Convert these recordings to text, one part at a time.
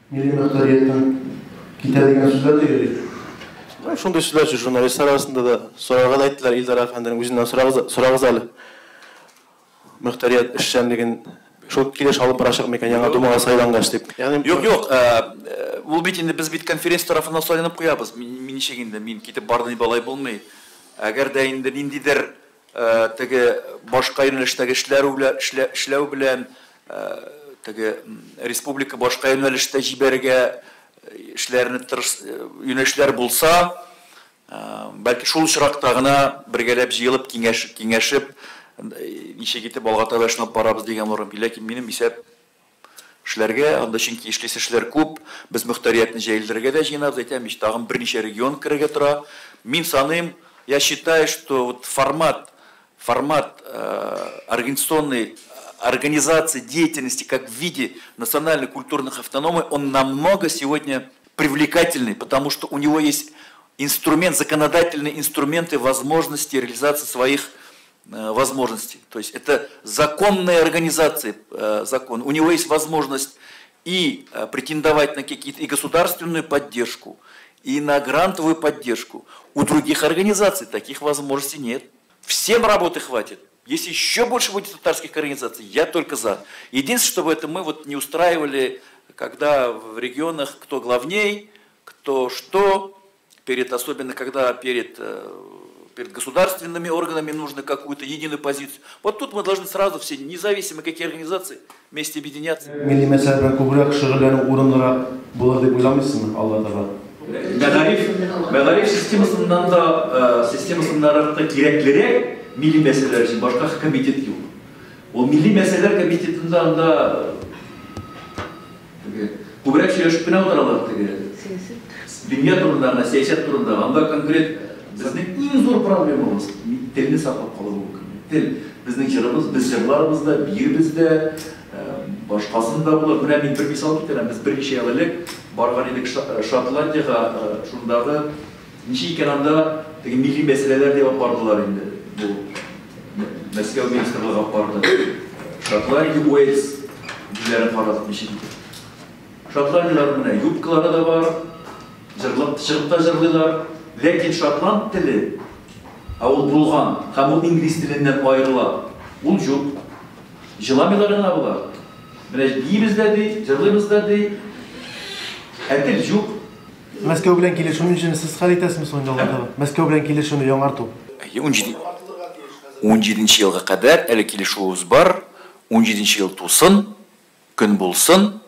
Милли мөхтәрияттән китә дигән сүзләр дә йөри. Шундый сүзләр журналистлар арасында да сорарга да әйттеләр. Илдар әфәнденең үзеннән сорагыз, сорагыз әле. Мөхтәрият эшчәнлеген шул килеш алып барачак микән яңа Думага сайлангач дип. Ягъни Юк, юк, ул бит инде без бит конференция тарафыннан сайланып куябыз. Мин ничек инде мин китеп бардым дип алай булмый. Әгәр дә инде ниндидер теге башка юнәлештәге эшләр эшләү белән теге республика башка юнәлештә җибәрергә эшләрне тырыш юнәлешләр булса, бәлки шул очракта гына бергәләп җыелып киңәш киңәшеп ничек итеп алга таба эшне алып барабыз дигән урын. Ләкин минем исәп эшләргә, анда чөнки эшлисе эшләр күп. Без мөхтәриятне җәелдерергә дә җыенабыз, әйтәм, ич тагын берничә регион керергә тора. Мин саныйм, я считаю, что вот формат организационной организации деятельности как в виде национально-культурных автономий, он намного сегодня привлекательный, потому что у него есть инструмент, законодательные инструменты возможности реализации своих возможностей. То есть это законные организации, закон. У него есть возможность и претендовать на какие-то и государственную поддержку, и на грантовую поддержку. У других организаций таких возможностей нет. Всем работы хватит. Если еще больше будет татарских организаций, я только за. Единственное, чтобы это мы вот не устраивали, когда в регионах кто главней, кто что, перед, особенно когда перед государственными органами нужно какую-то единую позицию. Вот тут мы должны сразу все, независимо какие организации, вместе объединяться. Милли мәсьәлә белән күбрәк шөгыльләнү урынлырак булыр дип уйламыйсызмы алга таба? Мәгариф системасыннан да системасыннан да кирәклерәк милли мәсьәләләр өчен башка комитет юк. Ул милли мәсьәләләр комитетында анда теге күбрәк сөйләшеп кенә утыралар теге. Дөнья турында, ана сәясәт турында, анда конкрет безнең иң зур проблемабыз телне саклап калу бүгенге көндә. Тел безнең җырыбыз, без җырларыбыз да, биербез дә, башкасын да булыр. Менә мин бер мисал китерәм. Без берничә ел элек барган идек Шотландиягә, шундагы ничек икән анда теге милли мәсьәләләр дип алып бардылар инде. Бу Мәскәү министрлыгы алып барды. Шотландия, Уэльс диләрен карадык ничек икән. Шотландияләрнең менә юбкалары да бар, җырлап чыгып та җырлыйлар. Ләкин шотланд теле, ә ул булган һәм ул инглиз теленнән аерыла. Ул юк. Җыламыйлар гына болар. Менә биибез дә ди, җырлыйбыз да ди. Ә тел юк. Мәскәү белән килешүне өчен сез хәл итәсезме соң инде алга таба? Мәскәү белән килешүне яңарту. Әйе, 17 елга кадәр әле килешүебез бар. 17 ел тусын, көн булсын,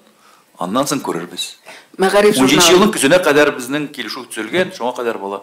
аннан соң күрербез. Мәгариф 17 журналы. Елның көзенә кадәр безнең килешү төзелгән, шуңа кадәр була.